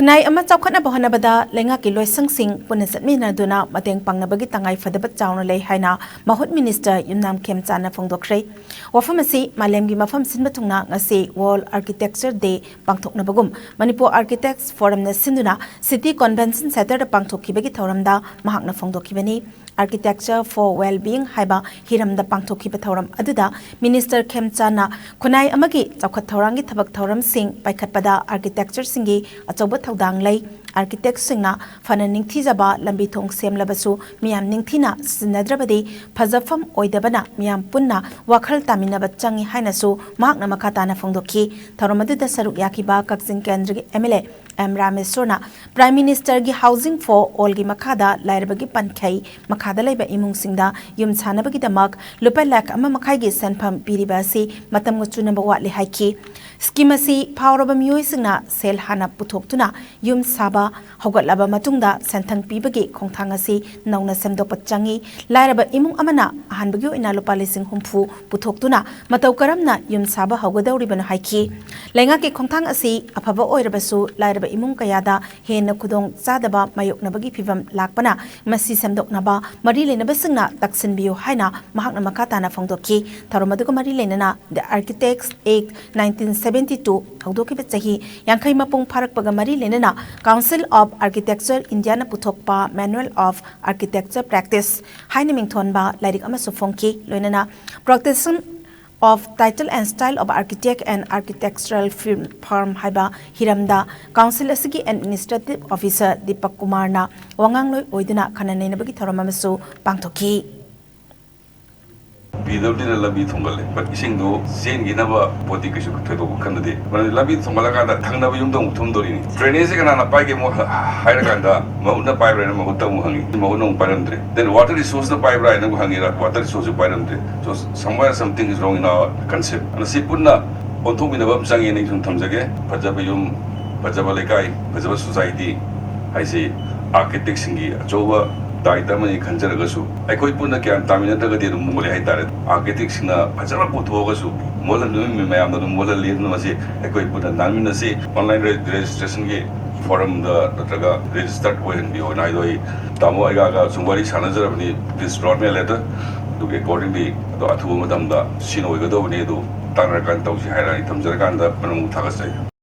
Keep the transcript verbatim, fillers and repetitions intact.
ꯈꯨꯟꯅꯥꯏ ꯑꯃ ꯆꯥꯎꯈꯠꯅꯕ ꯍꯣꯠꯅꯕꯗ ꯂꯩꯉꯥꯛꯀꯤ ꯂꯣꯏꯁꯪꯁꯤꯡ ꯄꯨꯟꯅ ꯆꯠꯃꯤꯟꯅꯗꯨꯅ ꯃꯇꯦꯡ ꯄꯥꯡꯅꯕꯒꯤ ꯇꯉꯥꯏ ꯐꯗꯕ ꯆꯥꯎꯅ ꯂꯩ ꯍꯥꯏꯅ ꯃꯍꯨꯠ ꯃꯤꯅꯤꯁꯇꯔ ꯌꯨꯝꯅꯥꯝ ꯈꯦꯝꯆꯥꯟꯅ ꯐꯣꯡꯗꯣꯛꯈ꯭ꯔꯦ꯫ ꯋꯥꯐꯝ ꯑꯁꯤ ꯃꯥꯂꯦꯝꯒꯤ ꯃꯐꯝ ꯁꯤꯟꯕ ꯊꯨꯡꯅ ꯉꯁꯤ World Architecture Day ꯄꯥꯡꯊꯣꯛꯅꯕꯒꯨꯝ Manipur Architects Forumꯅ ꯁꯤꯟꯗꯨꯅ City Convention Centreꯗ ꯄꯥꯡꯊꯣꯛꯈꯤꯕꯒꯤ ꯊꯧꯔꯝꯗ ꯃꯍꯥꯛꯅ ꯐꯣꯡꯗꯣꯛꯈꯤꯕꯅꯤ꯫ Architecture for Well-being ꯍꯥꯏꯕ ꯍꯤꯔꯝꯗ ꯄꯥꯡꯊꯣꯛꯈꯤꯕ ꯊꯧꯔꯝ ꯑꯗꯨꯗ ꯃꯤꯅꯤꯁꯇꯔ ꯈꯦꯝꯆꯥꯟꯅ ꯈꯨꯟꯅꯥꯏ ꯑꯃꯒꯤ ꯆꯥꯎꯈꯠ ꯊꯧꯔꯥꯡꯒꯤ ꯊꯕꯛ ꯊꯧꯔꯝꯁꯤꯡ ꯄꯥꯏꯈꯠꯄꯗ architectureꯁꯤꯡꯒꯤ ꯑꯆꯧꯕ ꯊꯧꯗꯥꯡ ꯂꯩ꯫ Architectꯁꯤꯡꯅ ꯐꯅ ꯅꯤꯡꯊꯤꯖꯕ ꯂꯝꯕꯤ ꯊꯣꯡ ꯁꯦꯝꯂꯕꯁꯨ ꯃꯤꯌꯥꯝ ꯅꯤꯡꯊꯤꯅ ꯁꯤꯖꯤꯟꯅꯗ꯭ꯔꯕꯗꯤ ꯐꯖꯐꯝ ꯑꯣꯏꯗꯕꯅ ꯃꯤꯌꯥꯝ ꯄꯨꯟꯅ ꯋꯥꯈꯜ ꯇꯥꯃꯤꯟꯅꯕ ꯆꯪꯏ ꯍꯥꯏꯅꯁꯨ ꯃꯍꯥꯛꯅ ꯃꯈꯥ ꯇꯥꯅ ꯐꯣꯡꯗꯣꯛꯈꯤ꯫ ꯊꯧꯔꯝ ꯑꯗꯨꯗ ꯁꯔꯨꯛ ꯌꯥꯈꯤꯕ ꯀꯛꯆꯤꯡ ꯀꯦꯟꯗ꯭ꯔꯒꯤ MLA ꯑꯦꯝ ꯔꯥꯃꯦꯁꯣꯔꯅ Prime Ministerꯒꯤ Housing for Allꯒꯤ ꯃꯈꯥꯗ ꯂꯥꯏꯔꯕꯒꯤ ꯄꯟꯈꯩ ꯃꯈꯥꯗ ꯂꯩꯕ ꯏꯃꯨꯡꯁꯤꯡꯗ ꯌꯨꯝ ꯁꯥꯅꯕꯒꯤꯗꯃꯛ ꯂꯨꯄꯥ ꯂꯥꯈ ꯑꯃ ꯃꯈꯥꯏꯒꯤ ꯁꯦꯟꯐꯝ ꯄꯤꯔꯤꯕ ꯑꯁꯤ ꯃꯇꯝꯒ ꯆꯨꯅꯕ ꯋꯥꯠꯂꯤ ꯍꯥꯏꯈꯤ꯫ Scheme ꯑꯁꯤ ꯐꯥꯎꯔꯕ ꯃꯤꯑꯣꯏꯁꯤꯡꯅ ꯁꯦꯜ ꯍꯥꯟꯅ ꯄꯨꯊꯣꯛꯇꯨꯅ ꯌꯨꯝ ꯁꯥꯕ ꯍꯧꯒꯠꯂꯕ ꯃꯇꯨꯡꯗ ꯁꯦꯟꯊꯪ ꯄꯤꯕꯒꯤ ꯈꯣꯡꯊꯥꯡ ꯑꯁꯤ ꯅꯧꯅ ꯁꯦꯝꯗꯣꯛꯄ ꯆꯪꯏ꯫ ꯂꯥꯏꯔꯕ ꯏꯃꯨꯡ ꯑꯃꯅ ꯑꯍꯥꯟꯕꯒꯤ ꯑꯣꯏꯅ ꯂꯨꯄꯥ ꯂꯤꯁꯤꯡ ꯍꯨꯝꯐꯨ ꯄꯨꯊꯣꯛꯇꯨꯅ ꯃꯇꯧ ꯀꯔꯝꯅ ꯌꯨꯝ ꯁꯥꯕ ꯍꯧꯒꯗꯧꯔꯤꯕꯅꯣ ꯍꯥꯏꯈꯤ꯫ ꯂꯩꯉꯥꯛꯀꯤ ꯈꯣꯡꯊꯥꯡ ꯑꯁꯤ ꯑꯐꯕ ꯑꯣꯏꯔꯕꯁꯨ ꯂꯥꯏꯔꯕ ꯏꯃꯨꯡ ꯀꯌꯥꯗ ꯍꯦꯟꯅ ꯈꯨꯗꯣꯡ ꯆꯥꯗꯕ ꯃꯥꯌꯣꯛꯅꯕꯒꯤ ꯐꯤꯚꯝ ꯂꯥꯛꯄꯅ ꯃꯁꯤ ꯁꯦꯝꯗꯣꯛꯅꯕ ꯃꯔꯤ ꯂꯩꯅꯕꯁꯤꯡꯅ ꯇꯛꯁꯤꯟꯕꯤꯌꯨ ꯍꯥꯏꯅ ꯃꯍꯥꯛꯅ ꯃꯈꯥ ꯇꯥꯅ ꯐꯣꯡꯗꯣꯛꯈꯤ꯫ ꯊꯧꯔꯝ ꯑꯗꯨꯒ ꯃꯔꯤ ꯂꯩꯅꯅ The Architects Act nineteen seventy two ꯍꯧꯗꯣꯛꯈꯤꯕ ꯆꯍꯤ ꯌꯥꯡꯈꯩ ꯃꯄꯨꯡ ꯐꯥꯔꯛꯄꯒ ꯃꯔꯤ ꯂꯩꯅꯅ Council of Architecture Indiaꯅ ꯄꯨꯊꯣꯛꯄ Manual of Architecture Practice ꯍꯥꯏꯅ ꯃꯤꯡꯊꯣꯟꯕ ꯂꯥꯏꯔꯤꯛ ꯑꯃꯁꯨ ꯐꯣꯡꯈꯤ꯫ ꯂꯣꯏꯅꯅ Protection of Title and Style of Architect and Architectural Firm ꯍꯥꯏꯕ ꯍꯤꯔꯝꯗ Council ꯑꯁꯤꯒꯤ Administrative Officer ꯗꯤꯄꯛ ꯀꯨꯃꯥꯔꯅ ꯋꯥꯉꯥꯡꯂꯣꯏ ꯑꯣꯏꯗꯨꯅ ꯈꯟꯅ ꯅꯩꯅꯕꯒꯤ ꯊꯧꯔꯝ ꯑꯃꯁꯨ ꯄꯥꯡꯊꯣꯛꯈꯤ꯫ ꯄꯤ ꯗꯕ꯭ꯂꯤꯎ ꯗꯤꯅ ꯂꯝꯕꯤ ꯊꯣꯡꯒꯜꯂꯦ, but ꯏꯁꯤꯡꯗꯣ ꯆꯦꯟꯈꯤꯅꯕ ꯄꯣꯠꯇꯤ ꯀꯩꯁꯨ ꯊꯣꯏꯗꯣꯛꯄ ꯈꯟꯅꯗꯦ꯫ ꯃꯔꯝꯗꯤ ꯂꯝꯕꯤ ꯊꯣꯡꯒꯠꯂꯀꯥꯟꯗ ꯊꯪꯅꯕ ꯌꯨꯝꯗ ꯑꯃꯨꯛ ꯊꯨꯝꯗꯣꯔꯤꯅꯤ꯫ Drainage ꯁꯦ ꯀꯅꯥꯅ ꯄꯥꯏꯒꯦ ꯑꯃꯨꯛ ꯍꯥꯏꯔꯀꯥꯟꯗ ꯃꯍꯨꯠꯅ ꯄꯥꯏꯕ꯭ꯔꯥ ꯍꯥꯏꯅ ꯃꯍꯨꯠꯇ ꯑꯃꯨꯛ ꯍꯪꯉꯤ, ꯃꯍꯨꯠꯅ ꯑꯃꯨꯛ ꯄꯥꯏꯔꯝꯗ꯭ꯔꯦ꯫ Then water resource ꯅ ꯄꯥꯏꯕ꯭ꯔꯥ ꯍꯥꯏꯅ ꯑꯃꯨꯛ ꯍꯪꯉꯤꯔ, water resource ꯁꯨ ꯄꯥꯏꯔꯝꯗ꯭ꯔꯦ꯫ So somewhere something is wrong in our concept꯫ ꯑꯗꯨꯅ ꯁꯤ ꯄꯨꯟꯅ ꯑꯣꯟꯊꯣꯛꯃꯤꯟꯅꯕ ꯑꯃ ꯆꯪꯉꯦꯅ ꯑꯩ ꯁꯨꯝ ꯊꯝꯖꯒꯦ꯫ ꯐꯖꯕ ꯌꯨꯝ, ꯐꯖꯕ ꯂꯩꯀꯥꯏ, ꯐꯖꯕ society ꯍꯥꯏꯁꯤ architect ꯁꯤꯡꯒꯤ ꯑꯆꯧꯕ ꯗꯥꯏꯇ ꯑꯃꯅꯤ ꯈꯟꯖꯔꯒꯁꯨ, ꯑꯩꯈꯣꯏ ꯄꯨꯟꯅ ꯒ꯭ꯌꯥꯟ ꯇꯥꯃꯤꯟꯅꯗ꯭ꯔꯒꯗꯤ ꯑꯗꯨꯝ ꯃꯣꯠꯂꯦ ꯍꯥꯏꯇꯥꯔꯦ꯫ Architect ꯁꯤꯡꯅ ꯐꯖꯅ ꯄꯨꯊꯣꯛꯑꯒꯁꯨ ꯃꯣꯠꯍꯟꯕ ꯃꯤ ꯃꯌꯥꯝꯅ ꯑꯗꯨꯝ ꯃꯣꯠꯍꯜꯂꯤ꯫ ꯑꯗꯨꯅ ꯃꯁꯤ ꯑꯩꯈꯣꯏ ꯄꯨꯟꯅ ꯅꯥꯟꯃꯤꯟꯅꯁꯤ꯫ Online re-, registration ꯒꯤ ꯐꯣꯔꯝꯗ ꯅꯠꯇ꯭ꯔꯒ ꯔꯦꯖꯤꯁꯇꯔꯠ ꯑꯣꯏꯍꯟꯕꯤꯌꯣꯅ ꯍꯥꯏꯗꯣ ꯑꯩ ꯇꯥꯃꯣ ꯑꯩꯒꯥꯒ ꯁꯨꯝ ꯋꯥꯔꯤ ꯁꯥꯟꯅꯖꯔꯕꯅꯤ, please drop me a letter. ꯑꯗꯨꯒꯤ ꯑꯦꯀꯣꯔꯗꯤꯡꯂꯤ ꯑꯗꯣ ꯑꯊꯨꯕ ꯃꯇꯝꯗ ꯁꯤꯟ ꯑꯣꯏꯒꯗꯧꯕꯅꯤ꯫ ꯑꯗꯨ ꯇꯥꯟꯅꯔꯀꯥꯟꯗ ꯇꯧꯁꯤ ꯍꯥꯏꯔ ꯑꯩ ꯊꯝꯖꯔꯀꯥꯟꯗ ꯃꯅꯨꯡ ꯊꯥꯒꯠꯆꯔꯤ꯫